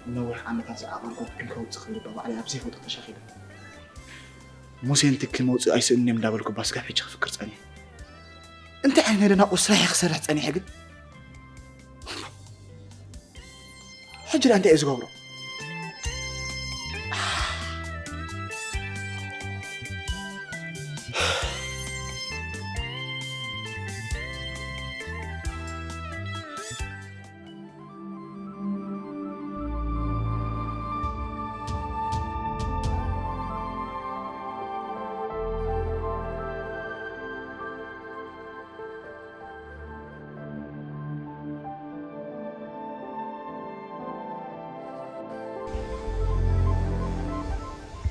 ነዊሕ ዓመታት ዝዓቐርኩ ግን ከውፅእ ክብል እባ ባዕለይ ኣብ ዘይፈልጦ ተሻኺለ። ሙሴን ትኪ መውፅኢ ኣይስእንን እዮም እንዳበልኩ እባ ስጋብ ሕጂ ክፍክር ፀኒሐ። እንታይ ዓይነት ናይ ደናቁር ስራሕ እየ ክሰርሕ ፀኒሐ ግን? ሕጂ ደኣ እንታይ እየ ዝገብሮ?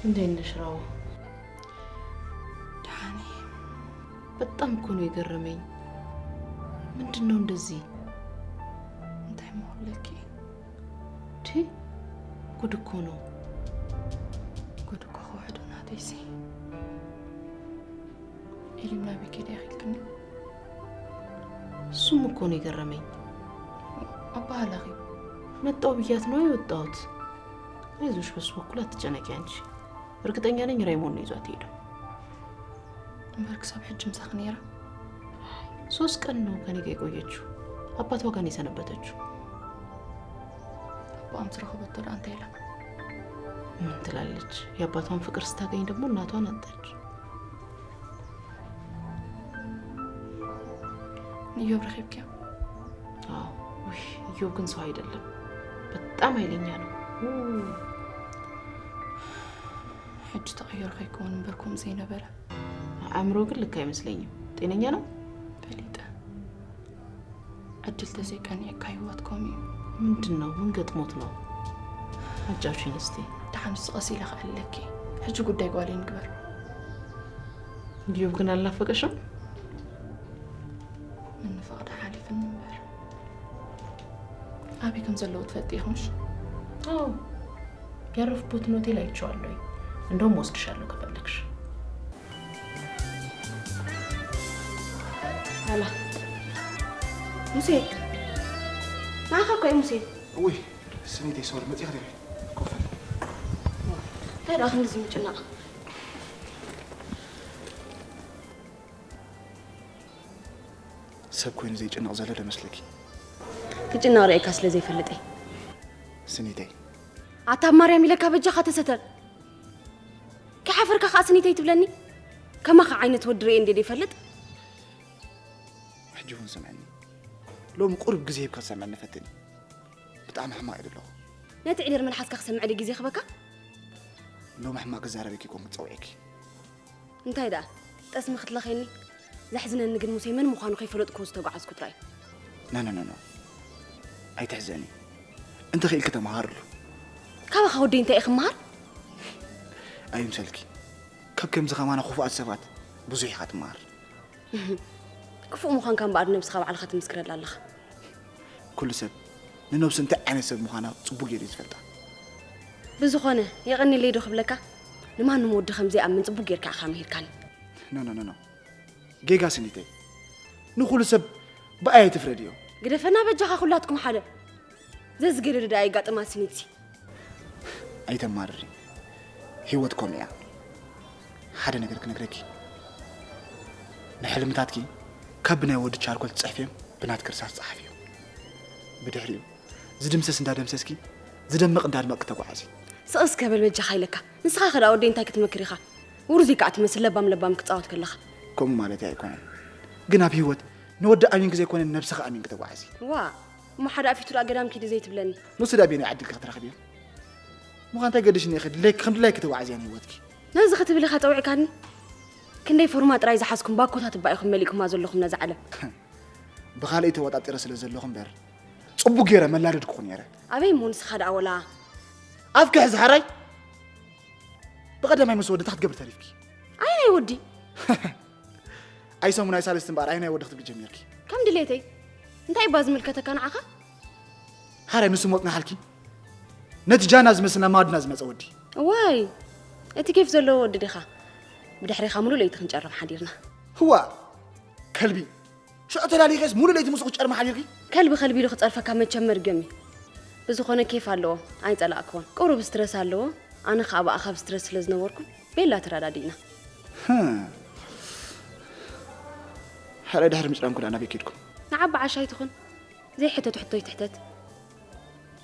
እንዴት ነሽ ራዋ? ደሓን እየ። በጣም እኮ ነው የገረመኝ። ምንድን ነው እንደዚህ? እንታይ ምኾለኪ? ቲ ጉድ እኮ ነው። ጉድ እኮ ክውሕዱ ናተይሲ። ኢሊም ናበይ ከይደ ኢኺ ኢልክኒ? እሱም እኮ ነው የገረመኝ። ኣባህላኺ መጣው ብያት ነው የወጣሁት። አይዞሽ፣ በሱ በኩል አትጨነቂ አንቺ። እርግጠኛ ነኝ ራይሞን ነው ይዟት ሄደው። እምበር ክሳብ ሕጂ ምሳኺ ነይራ? ሶስት ቀን ነው ከኔ ጋር የቆየችው። አባቷ ጋር ነው የሰነበተችው። አባም ትረኸበቶ ዶ አንተ ይላ? ምን ትላለች? የአባቷን ፍቅር ስታገኝ ደግሞ እናቷን አጣች። እዮብ ረኺብኪያ? አዎ። ውይ፣ እዮብ ግን ሰው አይደለም፣ በጣም ኃይለኛ ነው። ሕጂ ተቐይሩ ከይከውን እምበር ከምኡ ዘይነበረ። አእምሮ ግን ልክ አይመስለኝም። ጤነኛ ነው? ፈሊጠ። ዕድል ተዘይቀኒዐካ ህይወት ከምኡ እዩ። ምንድን ነው? ምን ገጥሞት ነው? አጫውሽኝ እስቲ። ደሓን ንሱ ቀስ ኢለ ከዕልለኪ። ሕጂ ጉዳይ ጓለይ ንግበር። እዮብ ግን አልናፈቀሽም? ምንፋቕ ዶ ሓሊፍኒ እምበር። ኣበይ ከም ዘለዉ ትፈልጢ ኢኹምሽ? አዎ፣ ያረፍኩበትን ሆቴል አይቼዋለሁ። እንደውም ወስድሻለሁ ከፈለግሽ። ሄሎ ሙሴ፣ ንዓኻ እኮ እዩ ሙሴ። ውይ ስኒተይ፣ ሶሪ፣ መፂእኺ ዲኺ? ኮፍ በሊ። እንታይ ደኣ ክንድዚ ምጭናቕ? ሰብ ኮይኑ ዘይጭነቕ ዘሎ ዶ መስለኪ? ክጭነቕ ርእየካ ስለ ዘይፈልጥ እየ። ስኒተይ። ኣታ ኣብ ማርያም ኢለካ በጃኻ ተሰተር። ከይሓፈርካ ከኣ ስኒተይ ትብለኒ? ከማኻ ዓይነት ወዲ ርእየ እንድየ ዘይፈልጥ። ሕጂ እውን ስምዕኒ። ሎሚ ቁሩብ ግዜ ሂብካ ትሰምዕኒ ፈትኒ። ብጣዕሚ ሕማቕ እየ ዘለኹ። ነቲ ዒደር መልሓስካ ክሰምዕ ድየ ግዜ ክህበካ? ሎሚ ሕማቕ ክዛረበኪ ኣይኮንኩን ጸዊዐኪ። እንታይ ደኣ ጠስሚ ክትለኸኒ? ዘሕዝነኒ ግን ሙሴ መን ምዃኑ ከይፈለጥኩዎ ዝተጓዓዝኩ ጥራይ። ኖ ኖ ኖ ኖ። ኣይትሕዘኒ። እንተኽኢልኪ ተመሃርሉ። ካባኻ ወደይ እንታይ እየ ክመሃር? ኣይምሰልኪ። ካብ ከምዚ ከማና ክፉኣት ሰባት ብዙሕ ኢኻ ትመሃር። ክፉእ ምዃንካ እምበኣር ንነብስኻ ባዕልኻ ትምስክረላ ኣለኻ። ኩሉ ሰብ ንነብሱ እንታይ ዓይነት ሰብ ምዃና ጽቡቕ ገይሩ እዩ ዝፈልጣ። ብዝኾነ የቐንየለይ ዶ ክብለካ? ንማንም ወዲ ከም ዘይኣምን ጽቡቕ ጌርካ ኢኻ ምሂርካኒ። ኖ ኖ ኖ ኖ። ጌጋ ስኒተይ። ንኹሉ ሰብ ብኣይ ኣይትፍረድዮ። ግደፈና በጃኻ ኩላትኩም ሓደ። ዘዝገደደ ደኣ የጋጥማ ስኒትሲ። ኣይተማርሪ። ህይወት ከምኡ እያ። ሓደ ነገር ክነግረኪ። ንሕልምታትኪ ካብ ብናይ ወዲ ቻርኮል ትጽሕፍዮም ብናትኪ እርሳስ ጸሓፍዮ። ብድሕሪኡ ዝድምሰስ እንዳደምሰስኪ ዝደምቕ እንዳድመቕኪ ተጓዓዚ። ስቕ እስከ በል በጃኻ ኢለካ። ንስኻ ከ ደኣ ወደይ እንታይ ክትመክር ኢኻ? ውሩዘይ ከኣ ትመስል ለባም ለባም ክትጻወት ከለኻ። ከምኡ ማለተይ ኣይኮነን። ግን ኣብ ህይወት ንወዲ ኣሚንኪ ዘይኮነ ንነብስኺ ኣሚንኪ ተጓዓዚ። ዋእ፣ እሞ ሓደ ኣፊቱ ደኣ ገዳም ኪዲ ዘይትብለኒ? ንሱ ደኣ በየናይ ዓዲ ኢልኪ ክትረኽብዮ? ምዃን እንታይ ገድሽኒ ኢኺ ድለይኪ ከም ድላይኪ ተጓዓዝያ ንህይወትኪ። ነዚ ክትብል ኢኻ ጸዊዕካኒ? ክንደይ ፎርማ ጥራይ ዝሓዝኩም ባኮታት እባ ኢኹም መሊእኩማ ዘለኹም ነዛ ዓለም። ብኻልእ ተወጣጢረ ስለ ዘለኹ እምበር ጽቡቕ ገይረ መላደድኩኹ ነይረ። ኣበይ እሞ ንስኻ ደኣ ወላ ኣፍኪ ሕዚ ሓራይ ብቐዳማይ ምስ ወዲ እንታይ ክትገብሪ ተሪፍኪ? ኣየናይ ወዲ? ኣይ ሰሙን ኣይ ሳልስቲ እምበኣር ኣየናይ ወዲ ክትብሊ ጀሚርኪ? ከም ድሌተይ። እንታይ እባ ዝምልከተካ ንዓኻ? ሓራይ ንሱ ሞት ንሓልኪ ነቲ ጃና ዝመስል ናብ ማድና ዝመጸ ወዲ። እዋይ እቲ ኬፍ ዘለዎ ወዲ ዲኻ? ብድሕሪኻ ሙሉእ ለይቲ ክንጨርም ሓዲርና። ህዋ ከልቢ ሽዑ ተላሊኸስ ሙሉእ ለይቲ ምስኡ ክጨርም ሓዲርኪ? ከልቢ ከልቢ ኢሉ ክጸርፈካ መቸም መርገም እዩ። ብዝኾነ ኬፍ ኣለዎ፣ ኣይጸላእክዎን። ቁሩብ ስትረስ ኣለዎ፣ ኣነ ኸኣ ብኣኻ ኣብ ስትረስ ስለ ዝነበርኩ ቤላ ተረዳዲእና። ሕራይ ድሕሪ ምጭራምኩ ደኣ ናበይ ከድኩም? ንዓባ ዓሻ ኣይትኹን፣ ዘይሕተት ሕቶ ይትሕተት።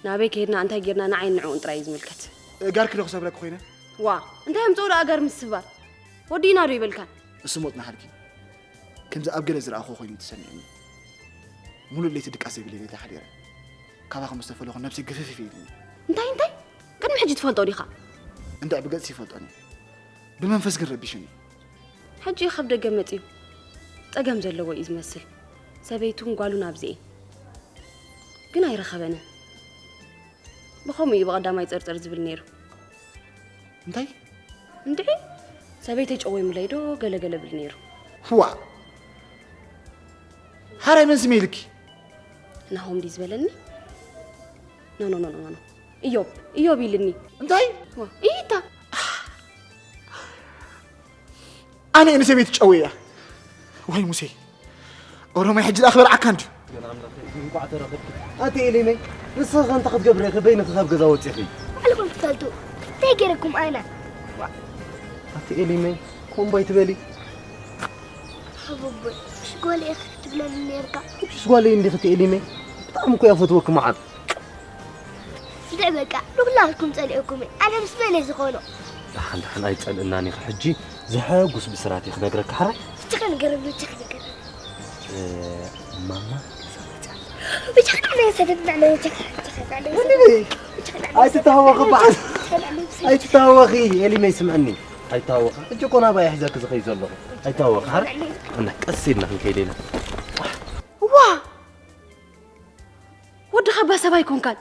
ናበይ ከይድና እንታይ ጌርና ንዓይን ንዕኡን ጥራይ እዩ ዝምልከት። ጋርኪ ዶ ክሰብረኪ ኮይነ? ዋ፣ እንታይ ኣምጽኦ ደኣ ጋር ምስባር? ወዲእና ዶ ይበልካን? እሱ ሞት ንሓልኪ። ከምዚ ኣብ ገለ ዝረኣኹ ኮይኑ ተሰሚዑኒ። ሙሉእ ለይቲ ድቃስ ዘይብለይ ለይቲ ሓዲረ። ካባኹም ዝተፈለኹ ነብሲ ግፍፍ ኢልኒ። እንታይ እንታይ? ቅድሚ ሕጂ ትፈልጦ ዲኻ? እንድዒ ብገጽ ይፈልጦኒ። ብመንፈስ ግን ረቢሽኒ። ሕጂ ካብ ደገ መጺኡ ጸገም ዘለዎ እዩ ዝመስል። ሰበይቱን ጓሉን ኣብዚ እየን። ግን ኣይረኸበንን። ብኸምኡ እዩ ብቐዳማይ ጽርጽር ዝብል ነይሩ። እንታይ? እንድዒ ሰበይተይ ጨዊሙለይ ዶ ገለ ገለ ብል ነይሩ። ዋእ! ሓራይ መን ስመ ኢልኪ? ናሆም ድዩ ዝበለኒ? ኖ፣ ኖ፣ ኖ፣ ኖ፣ ኖ። እዮብ፣ እዮብ ኢልኒ። እንታይ? ዋ፣ ኢታ። ኣነ ንሰበይቲ ጨውያ። ወይ ሙሴ፣ ኦሮማይ ሕጂ ደኣ ክበልዓካ እንድዩ። ግን ኣምላኸይ፣ እንቋዕ ተረኸብኪ። ኣቲ ኤሊመይ፣ ንስኺ ከ እንታይ ክትገብሪ ኢኺ በይንኺ ካብ ገዛ ወጺኺ? ባዕልኹም ትፈልጡ። እንታይ ገይረኩም ኣነ? ኣቲ ኤሊመይ፣ ኮምቦይ ትበሊ። ሓወቦይ፣ ምሽ ጓለይ ኢኺ ክትብለኒ ነይርካ። ምሽ ጓለይ እንዲኺ እቲ ኤሊመይ። ብጣዕሚ እኮ እያ ፈትወኪ መዓት። ስድዕ በቃ፣ ንኹላትኩም ጸሊኦኩም እየ። ኣነ ምስ መን እየ ዝኾኖ? ደሓን ደሓን ኣይጸልእናን ኢኺ። ሕጂ ዘሐጉስ ብስራት እየ ክነግረካ። ሕራይ? ብቻ ንገረኒ፣ ብቻ ንገረኒ። እ፣ ማማ ገዛ መጽያ። ብቻ ንዕለይ ሰደድ፣ ንዕለይ ብቻ፣ ብቻ ንዕለይ ሰደድ። ወንድሜ፣ ብቻ ንዕለይ ሰደድ። ኣይትተሃወኺ በዓል። ብቻ ንዕለይ ሰደድ። ኣይትተሃወኺ፣ ኤሊመይ ስምዕኒ። ኣይትተሃወኺ። ሕጂ እኮ ናባይ ሒዘኪ ዝኸይድ ዘለኹ። ኣይትተሃወኺ፣ ሕራይ? ንዕለይ ሰደድ። እና ቀስ ኢልና ክንከይድ ኢና። ዋ! ወድኻ እባ ሰብ ኣይኮንካን።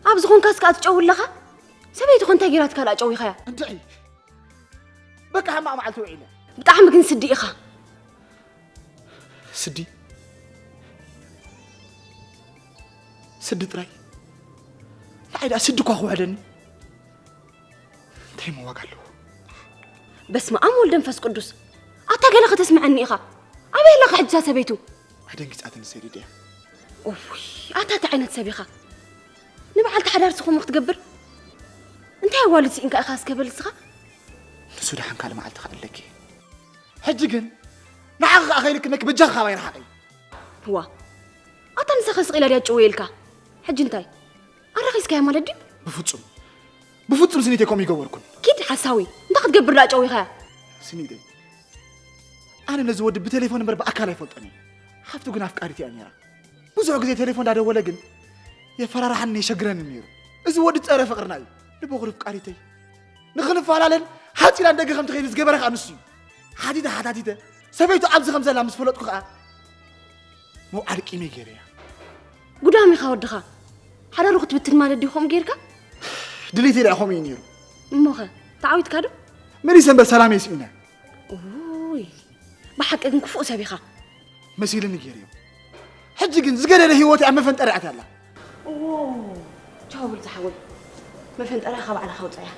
ኣብ ዝኾንካስ ከኣ ትጨው ኣለኻ? ሰበይትኹ እንታይ ጌራትካ ደኣ ጨዊኻያ? እንድዒ። በቃ ሕማቕ መዓልቲ ውዒለ። ብጣዕሚ ግን ስዲ ኢኻ። ስዲ? ስዲ ጥራይ? ንዓይ ደኣ ስዲ እኳ ክውሕደኒ። እንታይ ምዋጋ ኣለዎ? በስመ ኣብ ወልድ መንፈስ ቅዱስ። ኣታ ገለ ከተስምዐኒ ኢኻ። ኣበይ ኣለኻ ሕጂ እዛ ሰበይቱ? ኣደንጊጻትኒ ሰዲደያ። እውይ፣ ኣታ እንታይ ዓይነት ሰብ ኢኻ? ንበዓልቲ ሓዳር ስኹም ክትገብር? እንታይ ኣዋልድ ስኢንካ ኢኻ እስከ በል ንስኻ? ንሱ ደሓን ካልእ መዓልቲ ክኣለኪ። ሕጂ ግን ንዓኺ ከኣ ከይልክነኪ በጃኺ ካባይ ርሓቒ። ዋ፣ ኣታ ንሳኸ ስቕ ኢላ ድያ ጭወየልካ? ሕጂ እንታይ? ኣራኺስካያ ማለት ድዩ? ብፍጹም። ብፍጹም ስኒተይ ከምኡ ይገበርኩን። ኪድ ሓሳዊ፣ እንታይ ክትገብር ደኣ ጨዊኻያ? ስኒተይ፣ ኣነ ነዚ ወዲ ብቴሌፎን እምበር ብኣካል ኣይፈልጦን እየ። ሓፍቱ ግን ኣፍቃሪት እያ ነይራ። ብዙሕ ግዜ ቴሌፎን እንዳደወለ ግን የፈራርሓንን የሸግረንን ነይሩ። እዚ ወዲ ጸረ ፍቕርና እዩ። ልበኹሪ ፍቃሪተይ። ንኽንፈላለን ሓጺራ ንደገ ከም ትኸይድ ዝገበረ ከኣ ንሱ እዩ። ሓቲተ ሓታቲተ ሰበይቱ ኣብዚ ከም ዘላ ምስ ፈለጥኩ ከኣ መውዓሊ ቂመይ ገይረያ። ጉዳም ኢኻ ወድኻ። ሓዳሩ ክትብትን ማለት ድዩ ከምኡ ጌርካ? ድሌተይ ደኣ ከምኡ እዩ ነይሩ። እሞኸ ተዓዊትካ ዶ? መሊሰ እምበር ሰላመይ ስኢነ። ኡይ፣ ብሓቂ ግን ክፉእ ሰብ ኢኻ። መሲልኒ ገይረዮ። ሕጂ ግን ዝገደደ ህይወተይ ኣብ መፈንጠርያ ኣትያ ኣላ። ዎ፣ ቻው ብልጽ ሓወይ። መፈንጠርያ ካብ ባዕልኻ ኣውጽኣያ።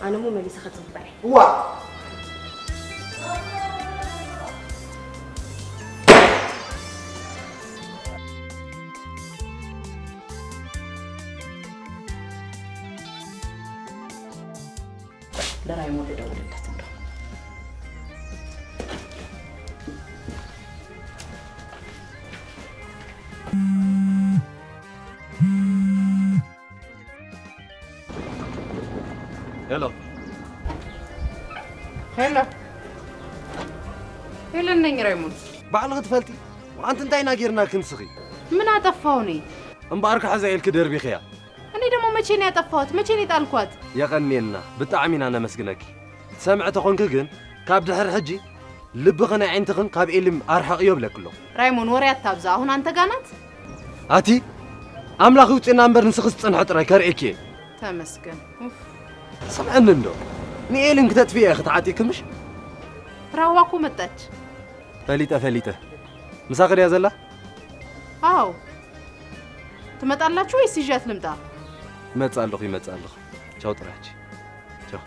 ኣነ እሞ መሊሰ ከጽብዕ እየ። ዋ! ደራይ ሞዶ ደውልለት እንዶ። ሄሎ። ሄሎ። ሄለን ነኝ ራይሞንድ። ባዕልኺ ትፈልጢ። ኣንቲ እንታይ ኢና ጌርናኪ ንስኺ? ምን አጠፋሁ እኔ? እምበኣር ክሕዛ ኢልኪ ደርቢኽያ። እኔ ደግሞ መቼ ነው ያጠፋኋት? መቼ ነው የጣልኳት? የቐንየልና። ብጣዕሚ ኢና ነመስግነኪ። ትሰምዒ ተኾንኪ ግን ካብ ድሕሪ ሕጂ ልብኽን ኣዒንትኽን ካብ ኤሊም ኣርሕቕዮ እብለኪ ኣለኹ። ራይሞን ወሬ ኣታብዛ። አሁን አንተ ጋ ናት? ኣቲ ኣምላኽ ይውፅና እምበር ንስኽስ ፅንሒ ጥራይ ከርእየኪ እየ። ተመስገን። ኡፍ። ስምዕኒ እንዶ ንኤሊም ክተጥፍእያ ኢኺ ተዓጢቕኪ ምሽ? ራዋ እኮ መጣች። ፈሊጠ ፈሊጠ። ምሳኺ ድያ ዘላ? አዎ። ትመጣላችሁ ወይስ ይዣት ልምጣ? ይመጽእ ኣለኹ፣ ይመጽእ ኣለኹ። ቻው ጥራች። ቻው።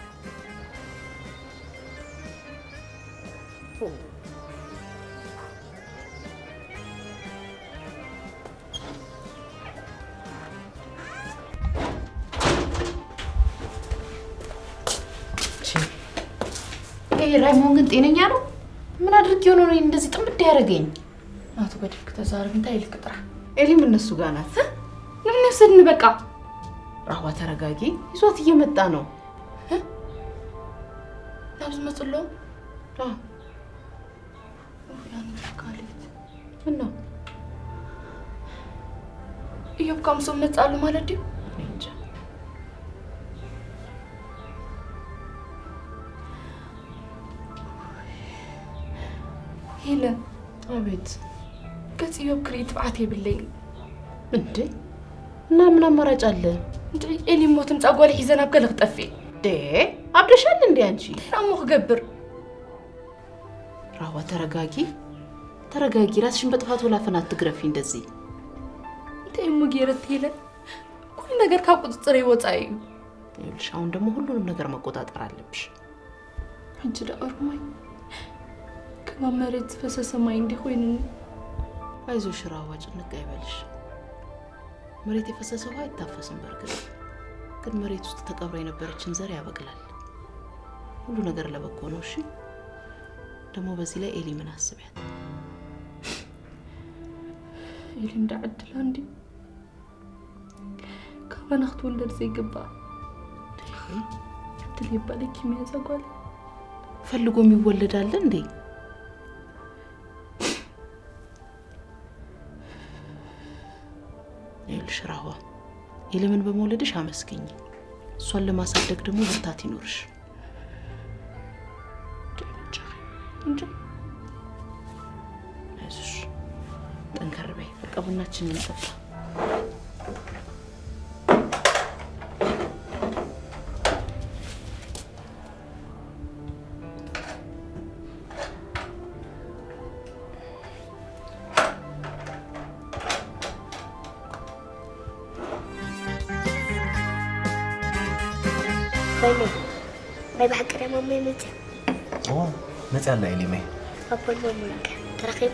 ይሄ ራይሞን ግን ጤነኛ ነው? ምን አድርጌው ነው እኔን እንደዚህ ጥምድ ያደረገኝ? ናቱ ገደፍክ ተዛረብ፣ እንታይ ኢልክ ጥራሕ። ኤሊም እነሱ ጋር ናት። እ? ንምን ይውሰድኒ በቃ። ራህዋ ተረጋጊ፣ ይዟት እየመጣ ነው። እ? ናብዚ መፅሎ? አዎ። ኡፍ፣ ያኔ ተካሊት። ምን ነው? እዮብ ካብ ምስኦም መጽእ ኣሎ ማለት ድዩ? እኔ እንጃ። ሄለን። አቤት። ገጽ እዮብ ክርኢ ትብዓት የብለይን። እንዴ? እና ምን አማራጭ አለ? እንዴ፣ ኤሊ ሞት ምጻ ጓል ሒዘ ናብ ገለ ክጠፍእ። ዴ፣ አብደሻል እንዴ አንቺ? እንታይ እሞ ክገብር? ራህዋ ተረጋጊ፣ ተረጋጊ። ራስሽን በጥፋት ወላፈን አትግረፊ እንደዚህ። እንታይ እሞ ገይረ ሄለን? ኩሉ ነገር ካብ ቁጽጽረይ ወጻኢ እዩ። ይኸውልሽ፣ አሁን ደግሞ ሁሉንም ነገር መቆጣጠር አለብሽ። ሕጂ ደኣ ሩማይ ከም ኣብ መሬት ዝፈሰሰ ማይ እንዲ ኮይኑኒ። አይዞሽ ራህዋ፣ ጭንቅ አይበልሽ። መሬት የፈሰሰ ውሃ አይታፈስም። በእርግጥ ግን መሬት ውስጥ ተቀብራ የነበረችን ዘር ያበቅላል። ሁሉ ነገር ለበጎ ነው። እሺ፣ ደግሞ በዚህ ላይ ኤሊምን አስቢያት። ኤሊም ደኣ ዕድላ እንዲ ካባና ክትውለድ ዘይግባእ። ዕድል የባለኪ መያዛ ጓል። ፈልጎም ይወለዳል እንዴ? ይኸውልሽ ራህዋ፣ ኤሊምን በመውለድሽ አመስግኝ። እሷን ለማሳደግ ደግሞ ብርታት ይኖርሽ። እንጂ አይዞሽ፣ ጠንከር በይ። በቃ ቡናችንን እንጠጣ። በይነይ፣ ናይ ብሓቂ ድያ ማማይ መፅያ? እዋ፣ መፅያ ኣላ ኤሊመይ። ኣቦን ማማን ከ ተራኺቡ?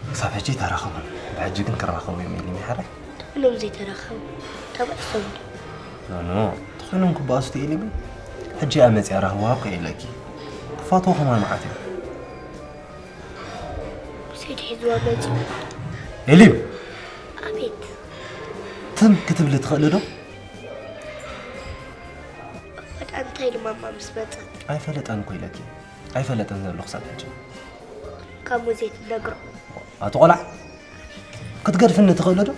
ክሳብ ሕጂ ኣይተራኸቡን። ብሕጂ ግን ክራኸቡ እዮም ኤሊመይ ሓራይ። ተኾይኖም ዘይተራኸቡ ተባኢሶም ዶ? ኖ፣ ኖ፣ ተኾይኖም ክበኣሱ እቲ ኤሊመይ። ሕጂ እያ መፅያ ራህዋ እኮ ኢለኪ። ክፋትዎ ከማን መዓት እዮም። ብሰይዲ ሒዝዋ መፂኡ። ኤሊም! ኣቤት። ትም ክትብሊ ትኽእሊ ዶ? ኣታ እንታይ ኢሉ ማማ ምስ መጸት? ኣይፈለጠን እኮ ኢለኪ። ኣይፈለጠን ዘሎ ክሳብ ሕጂ። ካብ ሙዜ ትነግሮ። ኣቲ ቆልዓ፣ ክትገድፍኒ ትኽእሊ ዶ?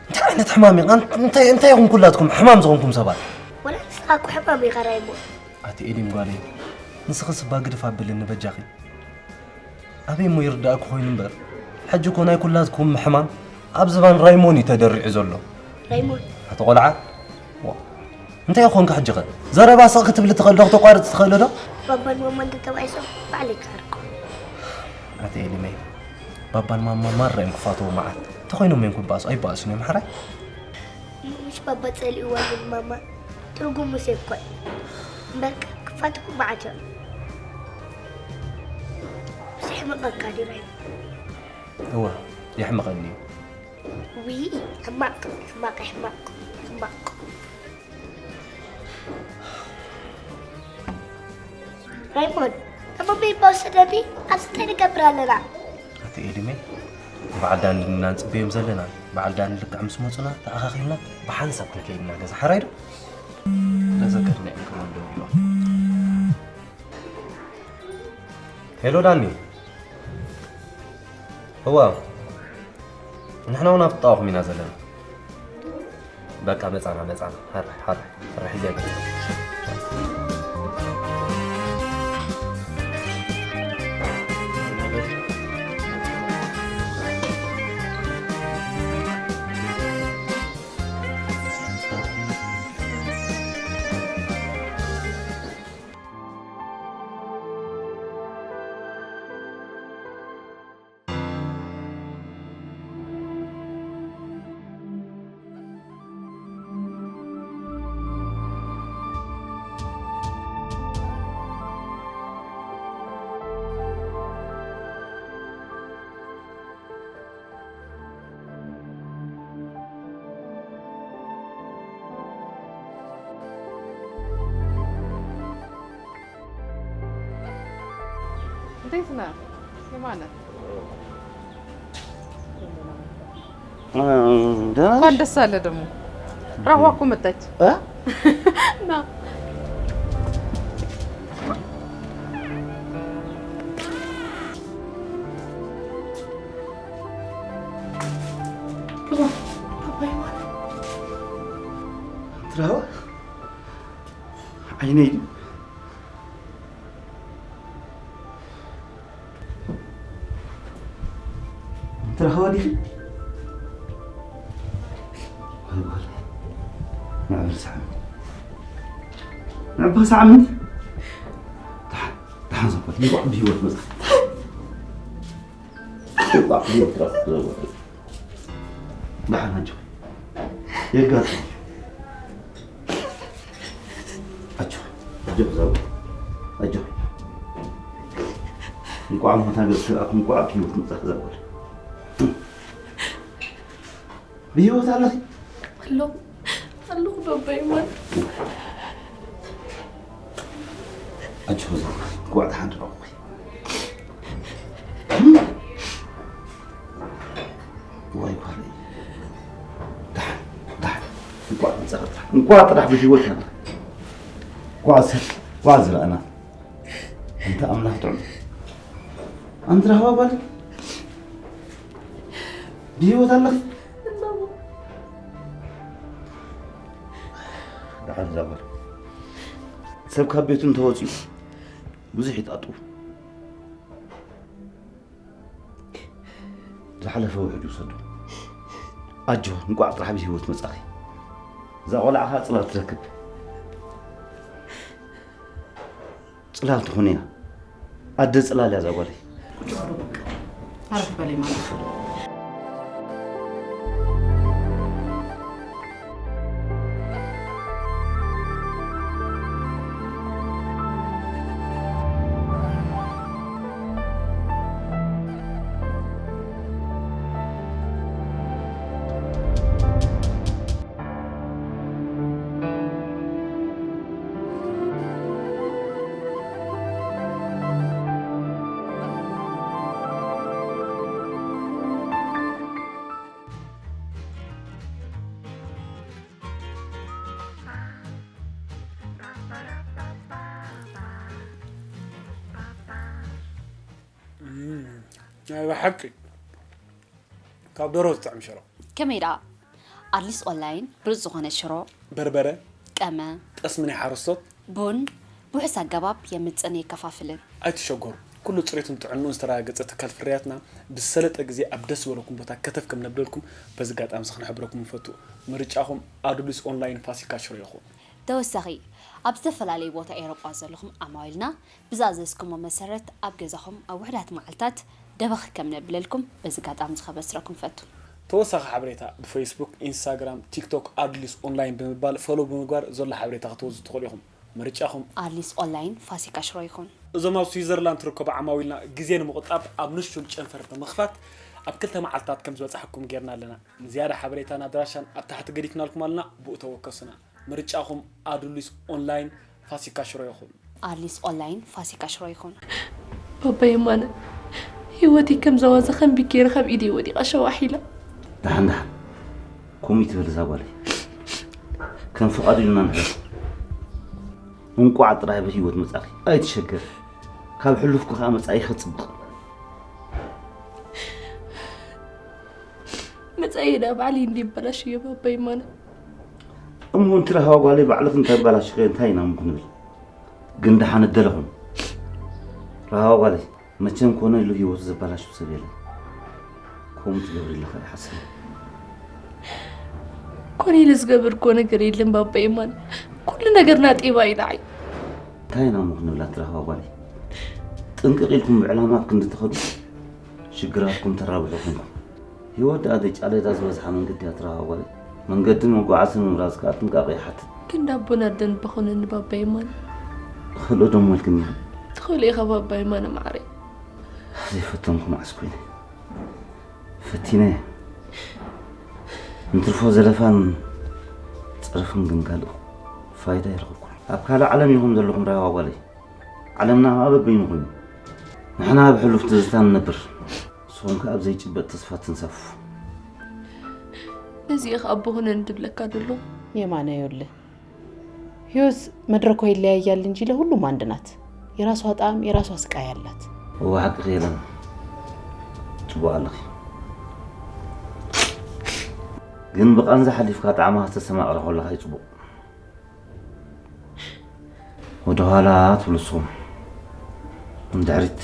እንታይ ዓይነት ሕማም እዩ? ኣን-፣ እንታይ፣ እንታይ ኢኹም ኩላትኩም ሕማም ዝኾንኩም ሰባት? ወላ ንስኻ እኮ ሕማም ኢኻ ራይሞ። ኣቲ ኤሊም ጓለይ፣ ንስኽስ እባ ግድፍ ኣብልኒ በጃኺ። ኣበይ እሞ ይርዳእኩ ኮይኑ እምበር፣ ሕጂ እኮ ናይ ኩላትኩም ሕማም ኣብ ዝባን ራይሞን እዩ ተደሪዑ ዘሎ። ራይሞን? ኣቲ ቆልዓ፣ ዋ፣ እንታይ ኮንካ ሕጂ ኸ? ዘረባ ስቕ ክትብል ትኽእል ዶ? ክተቋርጽ ትኽእል ዶ? ባባን ማማን ተተባኢሶም ባዕለይ ክዓርቆም። ኣቲ ኤሊመይ፣ ባባን ማማ ማራ እዮም ክፋትዎ መዓት። እንተኾይኖም እዮም ክበኣሱ፣ ኣይበኣሱን እዮም ሓራይ። ምሽ ባባ ጸሊእዋ ግን ማማ ትርጉሙስ የብኳን። እምበርከ ክፋትኩም መዓት እዮም። ብስ የሕምቐካ ድዩ ራይሞ? እወ፣ የሕምቐኒ እዩ። ውይ፣ ሕማቕ፣ ሕማቕ፣ ሕማቕ፣ ሕማቕ። ራይሞን፣ ኣቦበይ እባ ውሰደኒ፣ ኣብዚ እንታይ ንገብር ኣለና? ኣቲ ኤሊመ፣ በዓል ዳኒ ኢና ንጽበዮም ዘለና። በዓል ዳኒ ልክዕ ምስ መጹና ተኣኻኺብና ብሓንሳብ ክንከይድ ኢና ገዛ። ሓራይ ዶ? ገዛ ከድና እዮም ከማን ደው ኢሎም። ሄሎ ዳኒ። እዋ፣ ንሕና እውን ኣብ ጥቓኹም ኢና ዘለና። በቃ መጻና፣ መጻና። ሓራይ፣ ሓራይ፣ ሓራይ፣ ሕጂ ኣይመጽእ። እንዴት ነህ የማነ? እንኳን ደስ አለ ደግሞ። ራህዋ እኮ መጣች። እ? ና። ግባ፣ ግባ የማነ። ራህዋ? ዓይነይ ድዩ? ትረኽባ ዲኺ? ወይ ጓል፣ ንዕበል ሰዓመኒ። ንዕበል ሰዓመኒ። ደሓን፣ ደሓን ዘበል፣ እንቋዕ ብህይወት መጻ። እንቋዕ ብህይወት ረኽብ ዘበል። ደሓን ኣጆኺ። የጋጥም። ኣጆኺ፣ ኣጆኺ ዛቡ፣ ኣጆኺ። እንቋዕ ሞት ሃገር ክልኣኹ፣ እንቋዕ ብህይወት መጻኺ ዛቡ። ብህይወት ኣለኺ? ኣለኹ፣ ኣለኹ ባባይ ማን። ኣጆኺ ዛቡ፣ እንቋዕ ደሓን ረኣኹኺ። ዋይ ጓለይ። ደሓን፣ ደሓን። እንቋዕ መጻኺ ጥራሕ። እንቋዕ ጥራሕ ብህይወት ኣላ። እንቋዕ ዝ-፣ እንቋዕ ዝረኣና። ኣንታ ኣምላኽ ጥዑም። ኣንቲ ራህዋ ጓለይ። ብህይወት ኣለኺ? ደሓን እዛ ጓል። ሰብ ካብ ቤቱ እንተወጺኡ ብዙሕ ይጣጥው። ዝሓለፈ ውሕጅ ይውሰዶ። ኣጆ፣ እንቋዕ ጥራሕ ብህይወት መጻኺ። እዛ ቆልዓ ኸኣ ጽላል ትረክብ። ጽላል ትኹን እያ። ኣደ ጽላል እያ እዛ ጓለይ። ቁጭ በሉ በቃ። ዓረፍ በለይ ማለት ነው። ናይ ብሓቂ ካብ ደርሆ ዝጥዕም ሽሮ። ከመይ ደኣ? ኣድሊስ ኦንላይን ብሉጽ ዝኾነ ሽሮ፣ በርበረ፣ ቀመ፣ ጠስሚ ናይ ሓረስቶት፣ ቡን ብውሑስ ኣገባብ የምጽእን የከፋፍልን። ኣይትሸገሩ፣ ኩሉ ጽሬቱን ጥዕንኡን ዝተረጋገጸ ትካል ፍርያትና ብዝሰለጠ ግዜ ኣብ ደስ ዝበለኩም ቦታ ከተፍ ከም ነብለልኩም በዚ ኣጋጣሚ እዚ ክንሕብረኩም ንፈቱ። ምርጫኹም ኣዱሊስ ኦንላይን ፋሲካ ሽሮ ይኹን። ተወሳኺ፣ ኣብ ዝተፈላለዩ ቦታ ኤውሮጳ ዘለኹም ዓማዊልና ብዝኣዘዝኩሞ መሰረት ኣብ ገዛኹም ኣብ ውሑዳት መዓልታት ደበኽ ከም ነብለልኩም በዚ ኣጋጣሚ እዚ ከበስረኩም ፈቱ። ተወሳኺ ሓበሬታ ብፌስቡክ፣ ኢንስታግራም፣ ቲክቶክ ኣድሊስ ኦንላይን ብምባል ፎሎው ብምግባር ዘሎ ሓበሬታ ክትወስዱ ትኽእሉ ኢኹም። ምርጫኹም። ኣድሊስ ኦንላይን ፋሲካ ሽሮ ይኹን። እዞም ኣብ ስዊዘርላንድ ትርከቡ ዓማዊልና ግዜ ንምቑጣብ ኣብ ንሹል ጨንፈር ብምኽፋት ኣብ ክልተ መዓልታት ከም ዝበጻሕኩም ጌርና ኣለና። ንዝያዳ ሓበሬታን ኣድራሻን ኣብ ታሕቲ ገዲፍናልኩም ኣለና፣ ብኡ ተወከሱና። ምርጫኹም ኣዱሊስ ኦንላይን ፋሲካ ሽሮ ይኹን። ኣድሊስ ኦንላይን ፋሲካ ሽሮ ይኹን። ባባ የማነ፣ ህይወተይ ከም ዘዋዛ ከንቢ ገይረ ካብ ኢደይ ወዲቓ ሸዋሕ ኢላ። ደሓን ደሓን፣ ከምኡ ይትበል እዛ ጓለይ። ከም ፍቓዱ ኢልና ንሕለፎ። እንቋዕ ጥራይ ብህይወት መጻኺ። ኣይትሸገር። ካብ ሕሉፍኪ ከኣ መጻኢኺ ጽቡቕ። መጻኢየ ደኣ ባዕለይ እንድየ ኣበላሽዮ ባባ የማነ። እሞ እንቲ ራህዋ ጓለይ ባዕልኺ እንታይ ኣበላሽኺ እንታይ ኢና እሞ ክንብል? ግን ደሓን እደለኹም። ራህዋ ጓለይ መቸም ኮነ ኢሉ ህይወቱ ዘበላሹ ሰብ የለን። ከምኡ ትገብሪ ኣለኻ ይሓስብ። ኮነ ኢለ ዝገበርክዎ ነገር የለን ባባ የማነ። ኩሉ ነገር ናጤባ እዩ ንዓይ። እንታይ ኢና እሞ ክንብል ኣንቲ ራህዋ ጓለይ? ጥንቅቕ ኢልኩም ብዕላማ ኣብ ክንዲ ትኸዱ ሽግራትኩም ተራብሑ ኮንኩም። ህይወት ደኣ ደጫለዳ ዝበዝሓ መንገዲ እያ ትረኻ ጓለይ። መንገድን መጓዓዝን ምምራጽ ከኣ ጥንቃቐ ይሓትት። ክንዲ ኣቦን ኣደን እባ ኮነኒ ባባ የማነ። ክኽእሎ ዶ እሞ ኢልክኒ? ትኽእሎ ኢኻ ባባ የማነ ማዓረይ። ዘይፈተንኩ መዓስ ኮይነ? ፈቲነ። እንትርፎ ዘለፋን ጸርፍን ግን ካልእ ፋይዳ ኣይረኸብኩን። ኣብ ካልእ ዓለም ኢኹም ዘለኹም ራህዋ ጓለይ። ዓለምና ከኣ በበይኑ ኮይኑ። ንሕና ኣብ ሕሉፍ ትዝታ ንነብር፣ ንስኹም ከኣ ኣብ ዘይጭበጥ ተስፋ ትንሳፍፉ። ነዚ ኢኻ ኣቦ ኹነኒ ትብለካ ዘሎ? የማነ፣ ይኸውልህ፣ ህይወት መድረኳ ይለያያል እንጂ ለሁሉም አንድ ናት። የራሷ ጣዕም፣ የራሷ ስቃይ አላት። እወ፣ ሓቅኺ ሄለን፣ ጽቡቕ ኣለኺ። ግን ብቓንዛ ሓሊፍካ ጣዕማ ከተስተማቕሮ ከለኻ እዩ ጽቡቕ። ወደ ኋላ ትብሉ ንስኹም፣ ንድሕሪት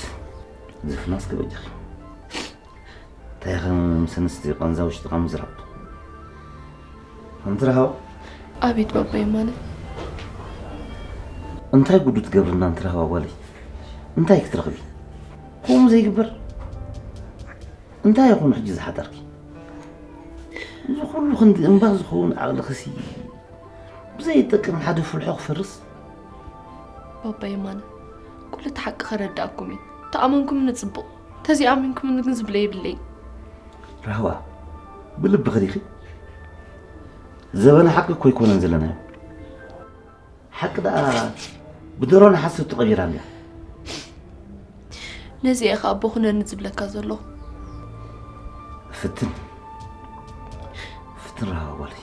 ዝፍናስ ክበጃኺ። እንታይ ከም ምስ ኣንስቲ ቃንዛ ውሽጥኻ ምዝራብ። ኣንቲ ራህዋ። ኣቤት ባባ የማነ። እንታይ ጉዱ ትገብርና ኣንቲ ራህዋ ጓለይ? እንታይ ክትረኽቢ? ከምኡ ዘይግበር። እንታይ ይኹን ሕጂ ዝሓጠርኪ? እዚ ኩሉ ክንዲ እምባ ዝኸውን ዓቕልኽሲ ብዘይጠቅም ሓደ ፍልሖ ክፈርስ? ባባ የማነ፣ ኩሉ እቲ ሓቂ ከረድኣኩም እየ። ተኣመንኩምኒ ጽቡቕ፣ ተዘይኣሚንኩምኒ ግን ዝብለ የብለይን። ራህዋ፣ ብልብኺ ዲኺ? ዘበነ ሓቂ እኮ ኣይኮነን ዘለናዮ። ሓቂ ደኣ ብደሮን ሓሶት ተቐቢራ እንድያ። ነዚ ኢኻ ኣቦ ኩነኒ ዝብለካ ዘሎ። ፍትን፣ ፍትን ራህዋ ጓለይ።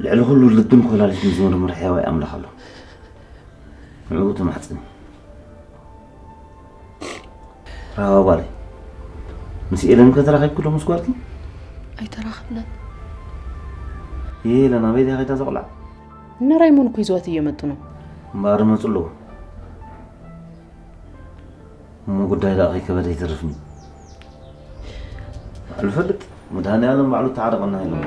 ልዕሊ ኩሉ ልብን ኮላሊትን ዝመርምር ሕያዋይ ኣምላኽ ኣሎ። ንዕኡ ተማሕጽኒ። ራህዋ ጓለይ፣ ምስ ኤለን ከ ተራኺብኪ ዶ ምስ ጓልኪ? ኣይተራኸብናን። ኤለን ኣበይ ድያ ከይዳ ዘቑላዕ? እነ ራይሞን እኮ ይዘዋት እየመጡ ነው። እምበኣር ይመጹ ኣለዉ። እሞ ጉዳይ ደኣ ከይከበደ ኣይተርፍን እዩ። ባዕሉ ፈልጥ፣ መድሃኔ ዓለም ባዕሉ ተዓረቐና ኢሎም።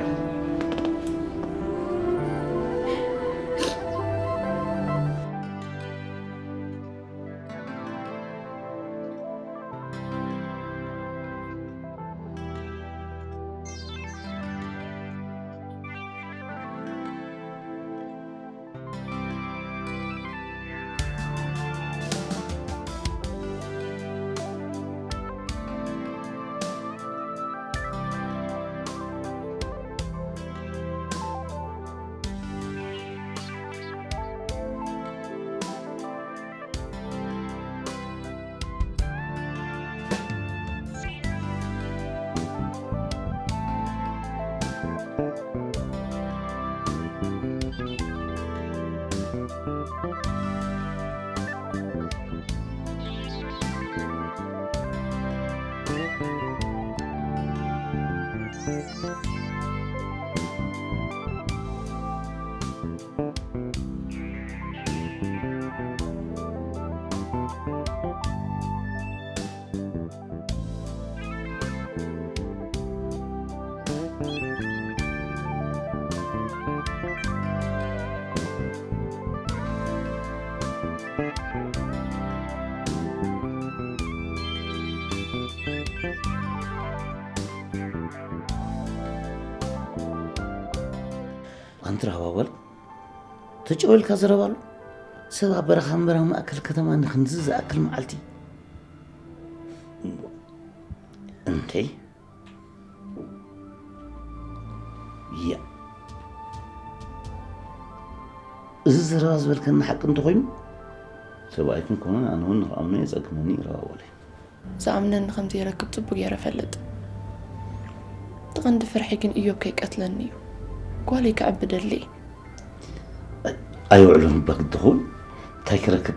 ኣንቲ ራህዋ ጓል፣ ተጨወልካ ዘረባ ኣሎ። ሰብ ኣብ በረኻ እምበር ኣብ ማእከል ከተማ ንክንድዚ ዝኣክል መዓልቲ። እንተይ? ያ። እዚ ዘረባ ዝበልከኒ ሓቂ እንተኾይኑ፣ ሰብኣይክን ኮነ ኣነ እውን ንኽኣምኖ የጸግመኒ እዩ ራህዋ ጓለይ። ዝኣምነኒ ከም ዘይረክብ ጽቡቕ ገይረ እፈልጥ። እቲ ቀንዲ ፍርሒ ግን እዮብ ከይቀትለኒ እዩ። ጓለይ ከዕቢ ደሊ እየ። ኣይውዕሎን እባ ግዲ ኹን፣ እንታይ ክረክብ?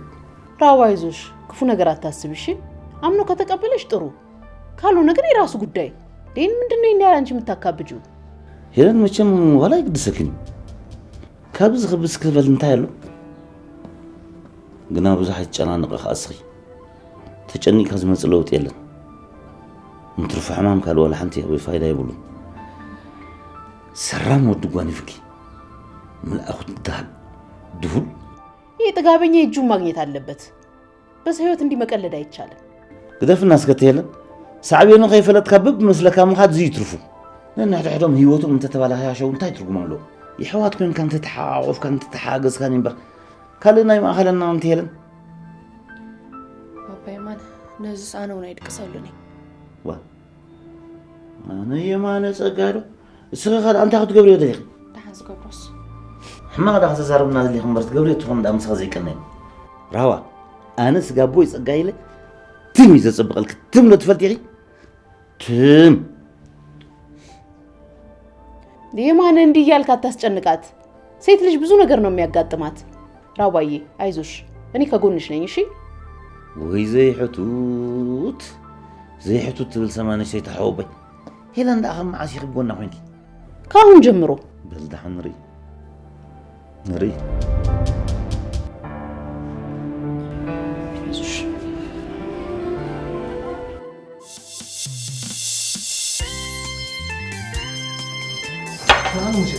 ራህዋ ኣይዞሽ፣ ክፉ ነገር ኣታስቢ እሺ። ኣምኖ ከተቀበለሽ ጥሩ፣ ካልሆነ ግን የራሱ ጉዳይ። ዴን ምንድን ነው ይሄን ያህል አንቺ የምታካብጂው? ሄለን መቸም ዋላ ኣይግድሰክን እዩ። ካብዚ ክብስ ክበል እንታይ ኣሎ? ግና ብዙሕ ኣይትጨናነቒ ከኣ እስኺ። ተጨኒቕካ ዝመጽእ ለውጢ የለን። እንትርፎ ሕማም ካልእ ዋላ ሓንቲ ወይ ፋይዳ የብሉን። ሰራም ወዲ ጓኒፍኪ። ምልኣኹ ትበሃል ድሁል። ይህ ጥጋበኛ እጁን ማግኘት አለበት። በሰው ህይወት እንዲህ መቀለድ አይቻልም። ግደፍና እስከ ሄለን። ሳዕቤኑ ከይፈለጥካ ብብ መስለካ ምኻድ ዝይትርፉ። ነንሕድሕዶም ህይወቶም እንተተባላሻሸው እንታይ ትርጉም ኣለዎ? የሕዋት ኮይንካ እንተተሓቋቖፍካ እንተተሓጋገዝካን እምበር ካልእ ናይ ማእኸለና ኣንቲ ሄለን። ባባ የማነ፣ ነዚስ ኣነ እውን ኣይድቅሰሉን እየ። ዋ፣ ኣነ የማነ ጸጋ ዶ? እስኺ ኸ እንታይ ክትገብርዮ ደሊኺ? ደሓን ዝገብሮስ? ሕማቕ ዳ ክትዛረብና ደሊኺ እምበር ትገብርዮ ትኾን ዳ ምሳኺ ዘይቀነይ። ራህዋ፣ ኣነ ስጋ ኣቦይ ጸጋይ ኢለ ትም እዩ ዘጸብቐልኪ። ትም ዶ ትፈልጢ ኢኺ? ትም። የማነ እንዲህ እያልክ አታስጨንቃት። ሴት ልጅ ብዙ ነገር ነው የሚያጋጥማት። ራዋዬ አይዞሽ፣ እኔ ከጎንሽ ነኝ። እሺ ወይ ዘይሕቱት ዘይሕቱት ትብል ሰማንሽ ሰይተሓወበይ። ሄለን ደኣ ካብ መዓስ ኢኺ ብጎና ኮንኪ? ከአሁን ጀምሮ በል ደሓን ንርኢ ንርኢ። አይዞሽ። ሰላም ሙሴ፣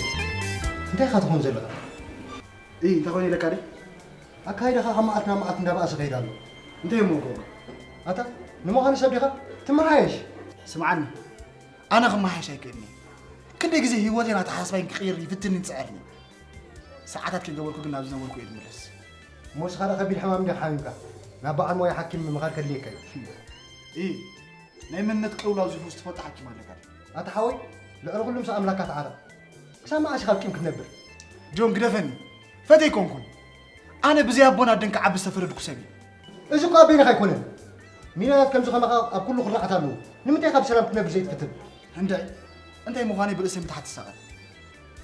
እንታይ ኢኻ ትኾን ዘለኻ? እይ እንታይ ኾይነ ኢለካ ድየ? ኣካይዳኻ ካብ መዓልቲ ናብ መዓልቲ እንዳበኣሰ ከይድ ኣሎ። እንታይ እሞ እገብሮ? ኣታ ንምዃኑ ሰብ ዲኻ? ትመሓየሽ። ስምዓኒ፣ ኣነ ክመሓየሽ ኣይክእልን እየ። ክንደይ ግዜ ህይወተይን ኣተሓሳስባይን ክቕይር ይፍትንን ይጽዕርን እየ። ሰዓታት ከይገበርኩ ግን ናብ ዝነበርኩ እየ ዝምለስ። እሞ ንስኻ ደኣ ከቢድ ሕማም እንዲኻ ሓሚምካ፣ ናብ በዓል ሞያ ሓኪም ምኻድ ከድልየካ እዩ። እይ፣ ናይ መንነት ቅልውላው ዝፍውስ ትፈልጦ ሓኪም ኣለካ ድዩ? ኣታ ሓወይ፣ ልዕሊ ኩሉ ምስ ኣምላኽካ ተዓረቕ። ክሳብ መዓስ ኢኻ ኣብ ቂም ክትነብር? ጆን ግደፈኒ፣ ፈተይ ኣይኮንኩን። ኣነ ብዘይ ኣቦን ኣደን ክዓቢ ዝተፈረድኩ ሰብ እየ። እዚ እኮ ኣበይንኻ ኣይኮነን። ሚልዮናት ከምዚ ከማኻ ኣብ ኩሉ ኩርናዓት ኣለዉ። ንምንታይ ኢኻ ብሰላም ክትነብር ዘይትፍትን? እንድዒ እንታይ ምዃነይ ብርእሰይ ምትሓት ይሳቐ።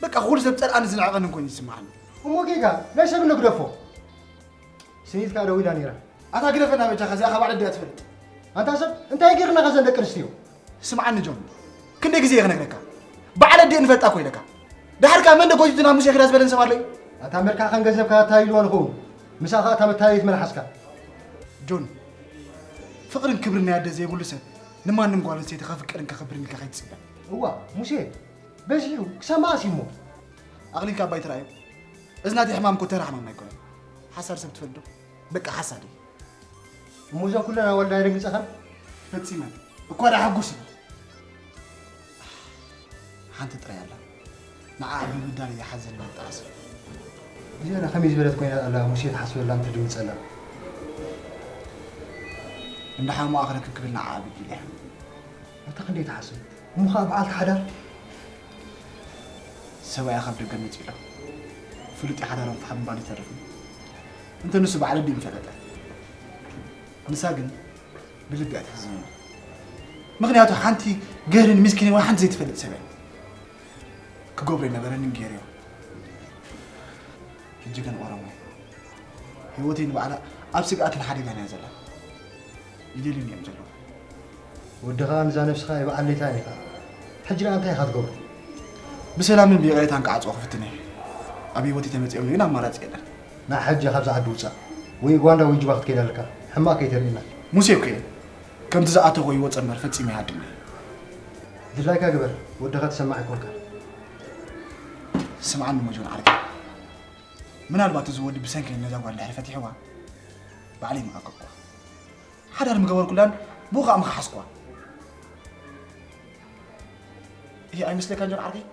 በቃ ኩሉ ሰብ ጸልኣኒ ዝንዕቐንን ኮይኑ ይስምዓኒ። እሞ ጌጋ ናይ ሰብ ንግደፎ። ስኒት ከኣ ደዊላ ነይራ። ኣታ ግደፈና በጃኻ፣ እዚኣ ካብ ዓዲ እያ ትፈልጥ። ኣንታ ሰብ እንታይ ጌርናኻ ዘን ደቂ ኣንስትዮ? ስምዓኒ ጆን፣ ክንደይ ግዜ እየ ክነግረካ? በዓል ኣዲኤ ንፈልጣ እኮ ኢለካ። ደሓር ከኣ መን ጎቲቱና ሙሴ ኪዳ ዝበለን ሰብ ኣሎ እዩ? ኣታ መልክዕካን ገንዘብካ ኣታሊልዋ ንኸውን። ምሳኻ እታ መታለሊት መልሓስካ። ጆን፣ ፍቕርን ክብርን ናይ ኣደ ዘይብሉ ሰብ ንማንም ጓል ኣንስተይቲ ከፍቅርን ከኽብርን ኢልካ ከይትጽበ። እዋ ሙሴ፣ በዚሑ ክሳብ መኣስ እዩ እሞ? ኣቕሊልካ እባ ኣይትርኣዮ። እዚ ናተይ ሕማም እኮ ተራ ሕማም ኣይኮነን። ሓሳድ ሰብ ትፈልጥ ዶ? በቃ ሓሳድ እዩ። እሞ እዞም ኩለን ኣዋልድ ኣየደንግጸኻን? ፈጺመ። እኳ ደኣ ሕጉስ እየ። ሓንቲ ጥራይ ኣላ። ንዓኣ ብምብዳል እያ ሓዘን መጣዕስ። እዚኣ ደኣ ከመይ ዝበለት ኮይና ኣላ ሙሴ ትሓስበላ ምትድንግጸላ? እንዳ ሓሙኣ ክረክብ ክብል ንዓኣ ኣበጊለ እየ። ኣታ ክንደይ ትሓስብ እሞ ኸኣ በዓልቲ ሓዳር? ሰብኣያ ካብ ደገ መጺኡ ኣሎ። ፍሉጥ እዩ ሓዳሮም ፋሕ ምባሉ ይተርፍ። እንተ ንሱ በዓል ኣዲኡ ምፈለጠ። ንሳ ግን ብልቢ እያ ትሕዝነኒ። ምኽንያቱ ሓንቲ ገርን ምስኪንን ዋላ ሓንቲ ዘይትፈልጥ ሰብ እያ። ክገብሮ ኣይነበረንን ገይረዮ። ሕጂ ግን ኦሮሞ እየ። ህይወተይ ንባዕላ ኣብ ስግኣትን ሓደጋን እያ ዘላ። ይደልዩኒ እዮም ዘለዉ። ወድኻ ንዛ ነብስኻ ይበዓል ሌታ ኢኻ። ሕጂ ደኣ እንታይ ኢኻ ትገብሮ? ብሰላምን ብይቕሬታን ክዓጽዎ ክፍትን እየ። ኣብ ህይወተይ ተመጺኦም ግን ኣማራጺ የለን። ንዓ ሕጂ ካብዛ ዓዲ ውጻእ። ወይ ኡጋንዳ ወይ ጁባ ክትከይድ ኣለካ። ሕማቕ ከይተርእየና። ሙሴ እኮ እየ። ከምቲ ዝኣተኹ ይወጽእ እምበር ፈጺመ ኣይሃድምን እየ። ድላይካ ግበር። ወድኻ ተሰማዒ ኮንካ። ስምዓኒ እሞ ጆን ዓርከይ። ምናልባት እዚ ወዲ ብሰንከይ ነዛ ጓል እንድሕር ፈቲሕዋ፣ ባዕለይ ምዓቀብኩዋ። ሓዳር ምገበርኩላን ብኡ ኸኣ ምኸሓስኩዋ። ይሄ ኣይመስለካን ጆን ዓርከይ?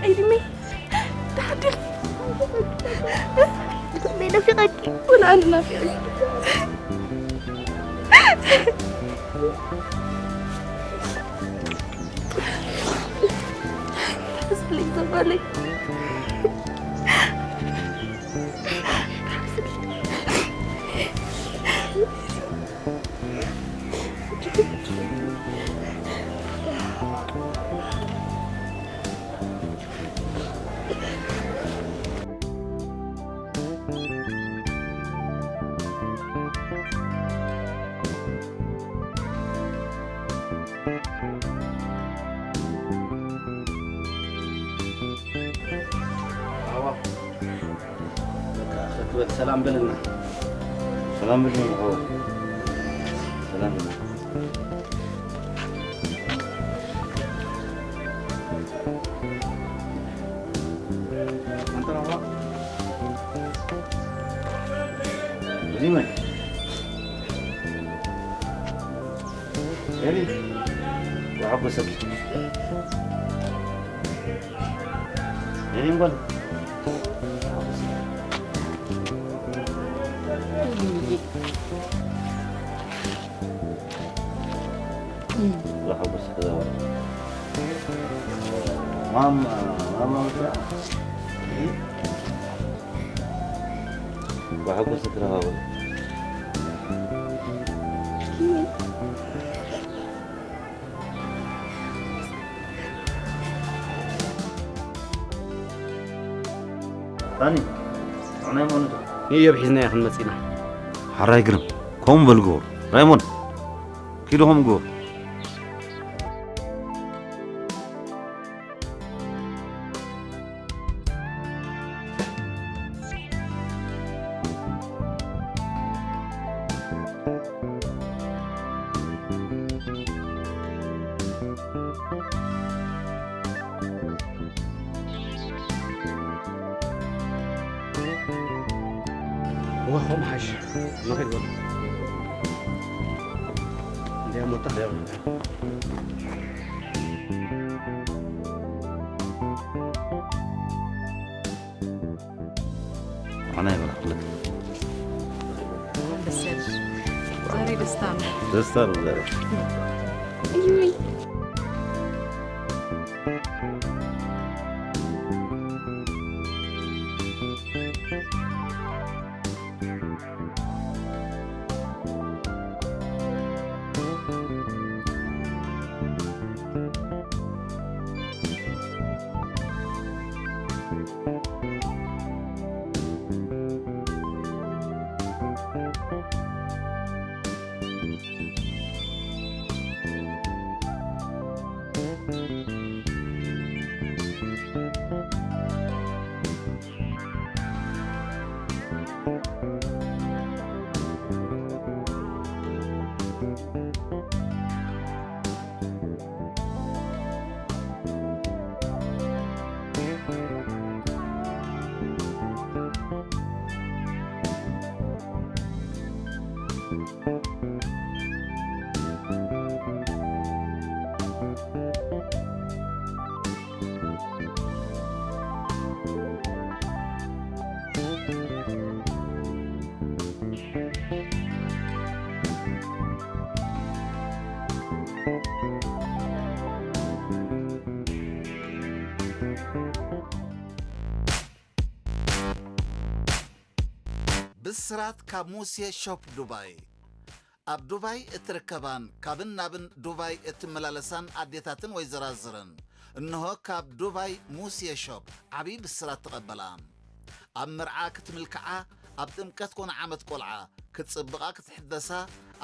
ዕድሜ ተሓድል ናፊቐኪ ወላ ኣነ ናፊቐ ሰላም በልና። ሰላም በልና። ሰላም በልና። ኒመን ኤሪ፣ ወሓጎሰኪ። ኤሪ፣ እንኳን ወሓጎሰኪ። ማማ፣ ማማ፣ ወሓጎሰኪ። ዳኒ፣ ንዓይ ማለቱ። ንእዮብ ሒዝናዮ ክንመጽእ ኢና። ሓራይ ግርም፣ ከምኡ በል ግበሩ። ራይሞንድ፣ ኪዱ ከምኡ ግበሩ። እዋ፣ ከምኡ ሓይሽ። ንኸይድ በሉ። እንዲያ ሞታ። ኣነ ይበላ ክልተ። ደስ ያለሽ። ዛሬ ደስታ ነው። ደስታ ነው ዛሬ። ብስራት ካብ ሙሴ ሾፕ ዱባይ። ኣብ ዱባይ እትርከባን ካብን ናብን ዱባይ እትመላለሳን ኣዴታትን ወይዘራዝርን፣ እንሆ ካብ ዱባይ ሙሴ ሾፕ ዓብዪ ብስራት ተቐበላ። ኣብ መርዓ ክትምልክዓ፣ ኣብ ጥምቀት ኮነ ዓመት ቆልዓ ክትጽብቓ ክትሕደሳ፣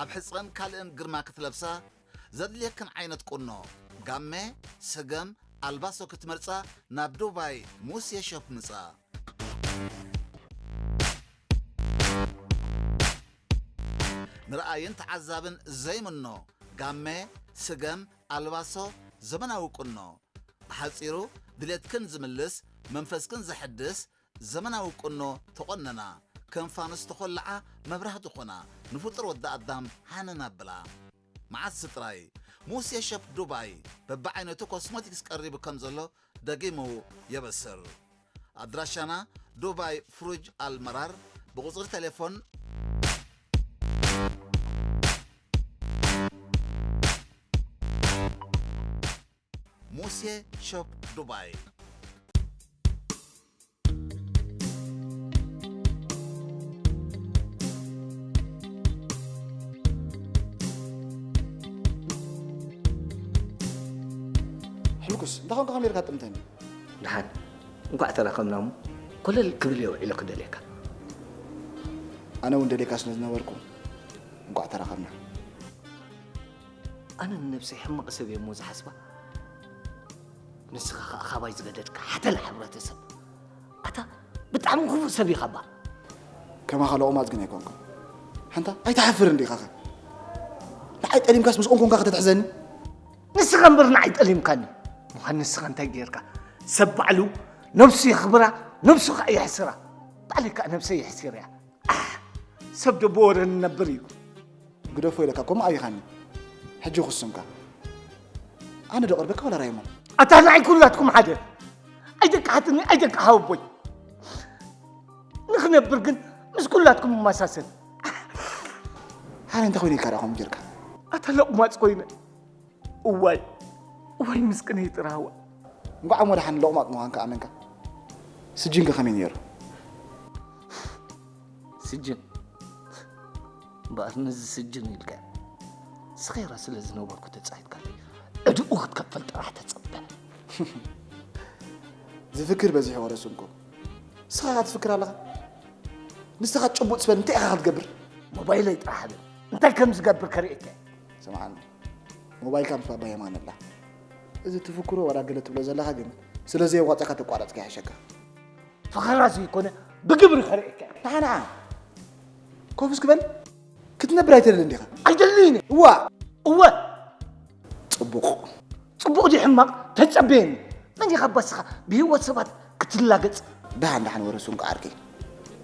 ኣብ ሕጽረን ካልእን ግርማ ክትለብሳ፣ ዘድልየክን ዓይነት ቁኖ፣ ጋመ፣ ስገም፣ ኣልባሶ ክትመርጻ ናብ ዱባይ ሙሴ ሾፕ ምጻ። ንረኣይን ተዓዛብን ዘይምኖ ጋመ፣ ስገም፣ ኣልባሶ፣ ዘመናዊ ቁኖ። ብሓጺሩ ድሌትክን ዝምልስ፣ መንፈስክን ዘሐድስ ዘመናዊ ቁኖ ተቖነና። ከም ፋኑስ ተኾልዓ መብራህቲ ኾና፣ ንፍጡር ወዲ ኣዳም ሃነን ኣብላ። መዓስ ጥራይ ሙሴ ሸፕ ዱባይ በብዓይነቱ ኮስሞቲክስ ቀሪቡ ከም ዘሎ ደጊሙ የበስር። ኣድራሻና ዱባይ ፍሩጅ ኣልመራር፣ ብቁጽሪ ቴሌፎን ሙሴ ሾፕ ዱባይ። ሕልኩስ፣ እንታይ ኾንካ ከመይ ኢልካ ትጥምተኒ? ደሓን፣ እንኳዕ ተራኸብና እሞ፣ ኮለል ክብል እየ ውዒለ ክደልየካ። ኣነ እውን ደልየካ ስለ ዝነበርኩ፣ እንኳዕ ተራኸብና። ኣነ ንነብሰይ ሕማቕ ሰብ እየ እሞ ዝሓስባ፣ ንስኻ ኸኣ ካባይ ዝገደድካ ሓተላ ሕብረተሰብ። ኣታ ብጣዕሚ ክፉእ ሰብ ኢኻ እባ። ከማኻ ለቑማጽ ግን ኣይኮንኩን። ሓንታ ኣይትሓፍርን ዲኻኸ? ንዓይ ጠሊምካስ ምስኦም ኮንካ ከተትሕዘኒ? ንስኻ እምበር ንዓይ ጠሊምካኒ። ምዃን ንስኻ እንታይ ጌርካ? ሰብ ባዕሉ ነብሱ የኽብራ፣ ነብሱ ኸኣ የሕስራ። ባዕለይ ከኣ ነብሰይ የሕሲረያ። ኣሕ፣ ሰብ ዶ ብወረ ንነብር እዩ? ግደፎ ኢለካ እኮ እሞ ኣብይኻኒ። ሕጂ ክስምካ። ኣነ ዶ ቅርበካ ወላ ራይሞን? ኣታ ንዓይ ኩላትኩም ሓደ። ኣይደቂ ሓትኒ፣ ኣይደቂ ሓወቦይ። ንኽነብር ግን ምስ ኩላትኩም እመሳሰል። ሓረ እንታይ ኮይኑ ኢልካ ደኣ ከምኡ ጌርካ? ኣታ ለቑማጽ ኮይነ። እዋይ፣ እዋይ ምስክነይ ጥራዋ። እንኳዕ እሞ ደሓን ለቑማጽ ምዃንካ ኣመንካ። ስጅንከ ከመይ ነይሩ? ስጅን። እምበኣር ነዚ ስጅን ኢልካ ስኼራ ስለ ዝነበርኩ ተጻሂትካለይ። ዕድኡ ክትከፈል ጥራሕ ተጸበ። ዝፍክር በዚሑ ወረስንኩ። ንስኻ ከኣ ትፍክር ኣለኻ? ንስኻ ጭቡጥ ስበል እንታይ ኢኻ ክትገብር? ሞባይለይ ጥራሕ ሃበኒ። እንታይ ከም ዝገብር ከርእየካ እየ። ስምዓኒ፣ ሞባይልካ ምስ ባባ የማነ ኣላ። እዚ ትፍክሮ ዋላ ገለ ትብሎ ዘለኻ ግን ስለ ዘየዋጽኣካ ተቋረጽካ ይሕሸካ። ፈኸራ ዘይኮነ ብግብሪ ከርእየካ እየ። ንዓ ንዓ ኮፍ እስኪ በል። ክትነብር ኣይትደልን ዲኻ? ኣይደልን እየ። እዋ። እወ። ጽቡቕ። ጽቡቕ ድዩ ሕማቕ? ተጸበየኒ። መን ኢኻ ባስኻ ብህይወት ሰባት ክትላገጽ? ደሓን ደሓን ወረሱ እንቋ ዓርከይ።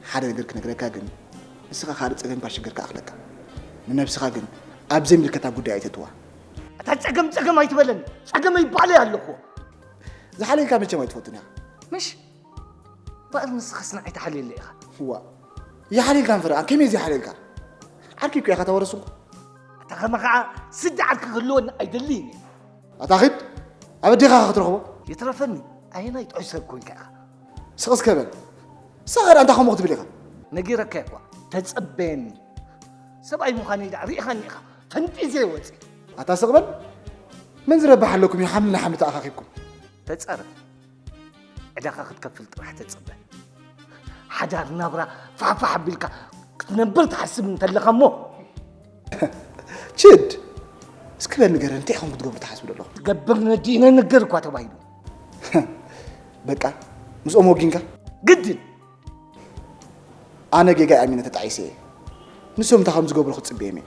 ሓደ ነገር ክነግረካ ግን ንስኻ ካልእ ጸገም እኳ ሽግር ክኣኽለካ። ንነብስኻ ግን ኣብ ዘይምልከታ ጉዳይ ኣይተትዋ። ኣታ ጸገም ጸገም ኣይትበለኒ። ጸገመይ ባዕለይ ኣለኹ። ዝሓለልካ መቸም ኣይትፈቱን ኢኻ። ምሽ? እምበኣር ንስኻስ ንዓይ ትሓልየለይ ኢኻ። እዋ። ይሓልየልካ እንፈረ፣ ከመይ ዘይሓልየልካ? ዓርኪ እኮ ኢኻ ተወረስንኩ። ኣታ ከማኻ ስዲ ዓርኪ ክህልወኒ ኣይደልይን እየ። ኣታ ኺድ፣ ኣብ ኣዴኻ ክትረኽቦ። ይትረፈኒ፣ ኣየናይ ጥዑይ ሰብ ኮንካ ኢኻ? ስቕ እስከ በል። ስቕ ኸዳ እንታይ ከምኡ ክትብል ኢኻ? ነጊረካ እኳ፣ ተጸበየኒ። ሰብኣይ ምዃነይ ደኣ ርኢኻኒ ኢኻ፣ ፈንጢዘ ወጺ። ኣታ ስቕ በል። መን ዝረብሕ ኣለኩም እዩ ሓምሊ ንሓምሊ ተኣኻኺብኩም? ተጻረፍ። ዕዳኻ ክትከፍል ጥራሕ ተጽበ። ሓዳር ናብራ ፋሕፋሕ ኣቢልካ ክትነብር ትሓስብ እንተለኻ እሞ። ችድ! እስኪ በል ንገረኒ፣ እንታይ ኢኹም ክትገብሩ ትሓስቡ ዘለኹም? ትገብር ነዲእነ ነገር እኳ ተባሂሉ። በቃ፣ ምስኦም ወጊንካ? ግድን! ኣነ ጌጋ ኣሚነ ተጣዒሰ እየ። ንሶም እንታይ ከም ዝገብሩ ክጽበዮም እየ።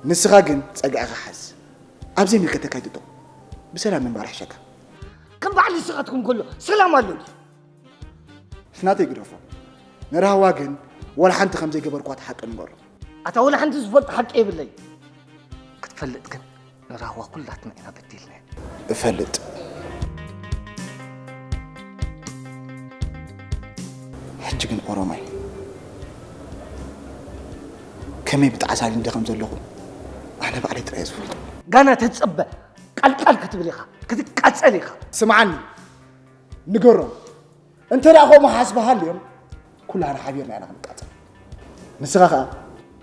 ንስኻ ግን ጸግዕኻ ሓዝ። ኣብ ዘይምልከተካ ኣይትእቶ። ብሰላም ምንባር ይሕሸካ። ከም በዓል ንስኻትኩም ከሎ ሰላም ኣሎ ድዩ? ናተይ ግደፎ። ንራህዋ ግን ወላ ሓንቲ ከም ዘይገበርኳ እቲ ሓቂ ንገሮ። ኣታ ወላ ሓንቲ ዝፈልጦ ሓቂ የብለይ። ክትፈልጥ ግን ንራህዋ ኩላትና ኢና በዲልናያ። እፈልጥ። ሕጂ ግን ኦሮማይ ከመይ ብጣዕሳ ሊንደ ከም ዘለኹ ኣነ ባዕለይ ጥራይ እየ ዝፈልጦ። ጋና ተጸበ፣ ቃልቃል ክትብል ኢኻ፣ ክትቃጸል ኢኻ። ስምዓኒ፣ ንገሮም። እንተ ደኣ ከምኡ ሓስቢ ሃልዮም፣ ኩላህና ሓቢርና ኢና ክንቃጸል። ንስኻ ኸኣ፣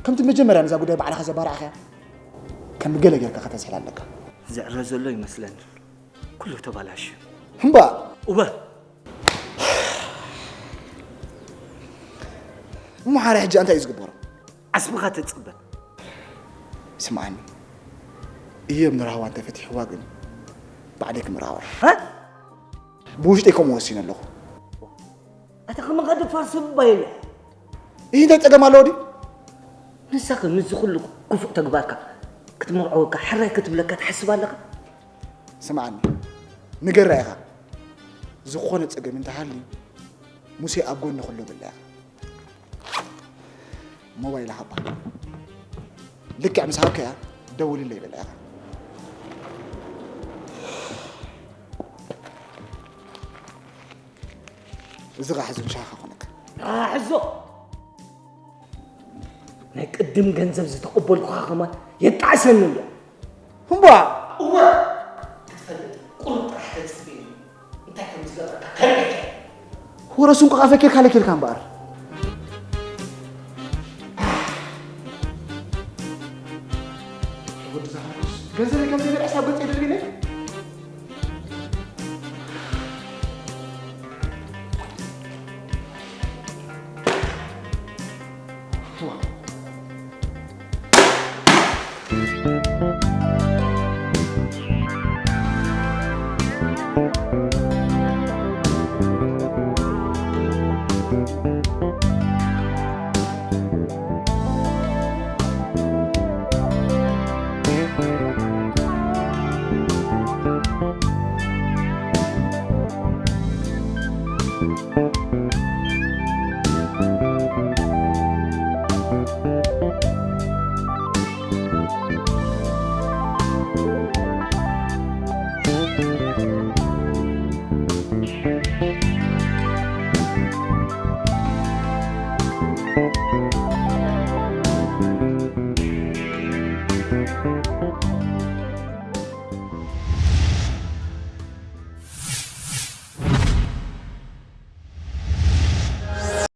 ከምቲ መጀመርያ ነዛ ጉዳይ ባዕልኻ ዘባራዕኻያ፣ ከም ገለ ጌርካ ከተዝሕላ ኣለካ። ዝዕረ ዘሎ ይመስለኒ። ኩሉ ተባላሽዩ። እምባ! እወ! እሞ ሓረ ሕጂ እንታይ እዩ ዝግበሮ? ዓስብኻ ተጽበ። ስምዓኒ፣ እየም ንራህዋ እንተፈቲሕዋ ግን ባዕለይ ክምርዓዋ እየ። ሃ? ብውሽጠይ ከምኡ ወሲነ ኣለኹ። ኣታ ከማኻ ደፋር ሰብ እባ የለ። ይህ እንታይ ጸገም ኣለዎ ድዩ? ንሳኸ ምስዚ ኩሉ ክፉእ ተግባርካ ክትምርዐወካ ሕራይ ክትብለካ ትሓስብ ኣለኻ? ስምዓኒ፣ ንገራ ኢኻ። ዝኾነ ጸገም እንተሃልዩ፣ ሙሴ ኣብ ጎኒ ኩሉ ብላ ኢኻ። ሞባይላ ሃባ። ልክዕ ምስ ሃብካያ፣ ደውልለይ በላ ኢኻ። እዚ ኸዓ ሕዚ ንሻኻ ኮነካ። ኣሕዞ! ናይ ቅድም ገንዘብ ዝተቐበልኩኻ ከማን የጣዕሰኒ ኣሎ። እምባ! እወ! ክትፈልጥ ቁሩብ ጥራሕ ተጽብየኒ። እንታይ ከም ዝገብረካ ከርእየካ እየ። ወረ ስንቁ ኣፈኪርካ ለኪልካ እምበኣር። ወዲ ዛሃሮስ፣ ገንዘበይ ከም ዘይበልዐስ ኣብ ገጸይ